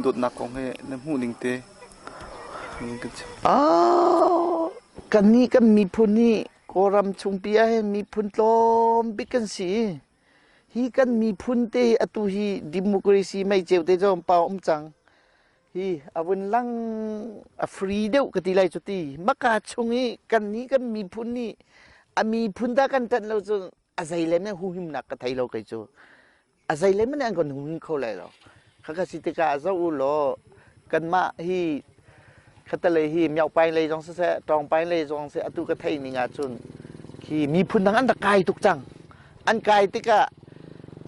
dawtnak kong he na hmuh ning te kan chim. Kan nih kan miphun hi Kawlram chungpi ah hin miphun tlawm bik kan si. Hi kan miphun te hi atu hi democracy mei ceu te zong pau um cang. Hi a vun lang a free deuh ka ti lai cu ti. Maka chung i kan nih kan miphun nih a miphun dah kan ṭanh lo cu a zei le men huhimnak ka thei lo kei cu. A zei le men an kan huhim kho lai lo. Khakha si tikah zoh u law kanmah hi khatalei hi Myaukpaing lei zong siseh Tawngpaing lei zong siseh atu ka theih ning ahcun khi miphun dang an rak kai tuk cang. An kai tikah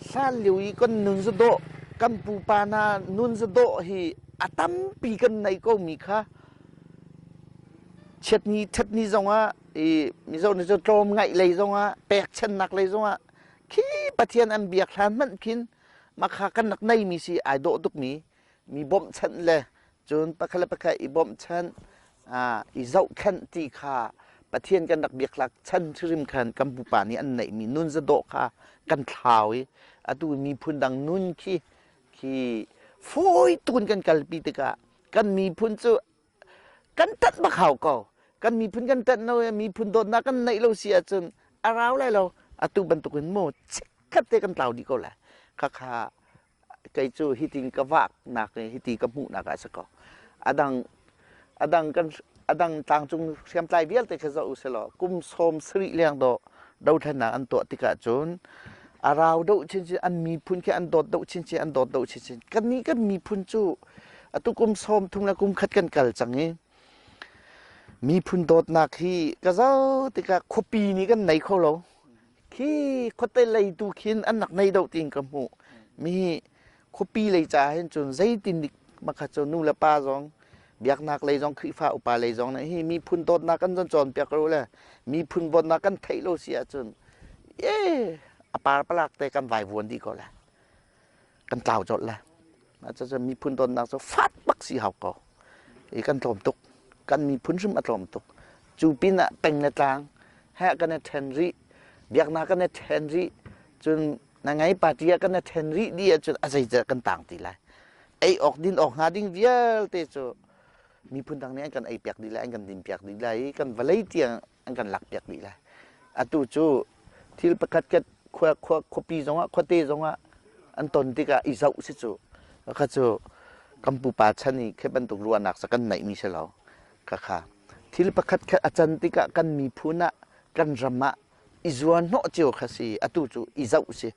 hlan lio i kan nun zadawh kan pupa hna nun zadawh hi a tampi kan nei ko mi kha chiatni ṭhatni zongah i Mizo nih cu tlawm ngaih lei zongah pekchannak lei zongah khi Pathian an biak hlan hmanh khin makha kan rak neimi si ai dawh tukmi mi bawmhchanh le cun pakhat le pakhat i bawmhchanh i zohkhenh ti kha Pathian kan rak biaklak chan hrim khan kan pupa nih an neihmi nun zadawh kha kan thlau i atu miphun dang nun khi khi fawi tuk in kan kalpi tikah kan miphun cu kan ṭanh bak hau ko. Kan miphun kan ṭanh lo i miphun dawtnak kan neih lo si ahcun a rau lai lo. Atu bantukin mu chikkhat te kan tlau dih ko lai. Khakha kei cu hitin ka vaknak i hiti ka hmuhnak ah a si ko. Adang adang kan adang tlangcung hriamtlai vialte kha zoh usilaw kum 70 leng dawh dothlennak an tuah tikah cun a rau deuh chinchin an miphun khi an dawt deuh chinchin an dawt deuh chinchin kannih kan miphun cu atu kum 30 le kum khat kan kal cang i miphun dawtnak hi ka zoh tikah khuapi nih kan nei kho lo khi khuate lei tu khin an rak nei deuh tiin ka hmuh mi khuapi lei ca hin cun zeitin dik makhat cu nu le pa zong biaknak lei zong Khrihfa upa lei zong nih hi miphun dawtnak kan zon cawnpiak ro le miphun dawtnak kan theih lo si ahcun e a par palak te kan vaivuan dih ko lai kan tlau colh lai. Cucu miphun dawtnak cu fat bak si hau ko. I kan tlawm tuk. Kan miphun hrim a tlawm tuk. Cu pin ah peng le tlang he kan i ṭhen rih. Biaknak kan i ṭhen rih. Cun na ngei party ah kan i ṭhen rih dih ahcun a zeicah kan tang ti lai. Ei awk din awk hnga ding vialte cu miphun dang nih an kan ei piak dih lai, an kan din piak dih lai i kan vawlei tiang an kan lak piak dih lai. Atu cu thil pakhat khat khua khua khuapi zongah khuate zongah an ton tikah i zoh si cu kha cu kan pupa chan i khi bantuk ruahnak sa kan neihmi si lo kha kha thil pakhat khat a can tikah kan miphun ah kan ram ah i zuan hnawh cio kha si atu cu i zoh si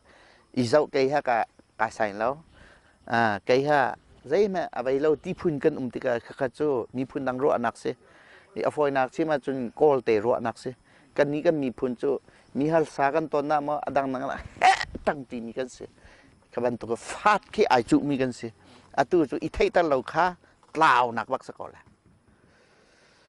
i zoh kei ha ka ka sain lo kei ha zeihmanh a vei lo ti phun kan um tikah khakha cu miphun dang ruahnak si a fawinak chim ahcun Kawlte ruahnak si kannih kan miphun cu mi harsa kan ton ah maw a dang dang ah heh tang timi kan si kha bantuk fat khi ai cuhmi kan si atu cu i theihter lo kha tlaunak bak si ko lai.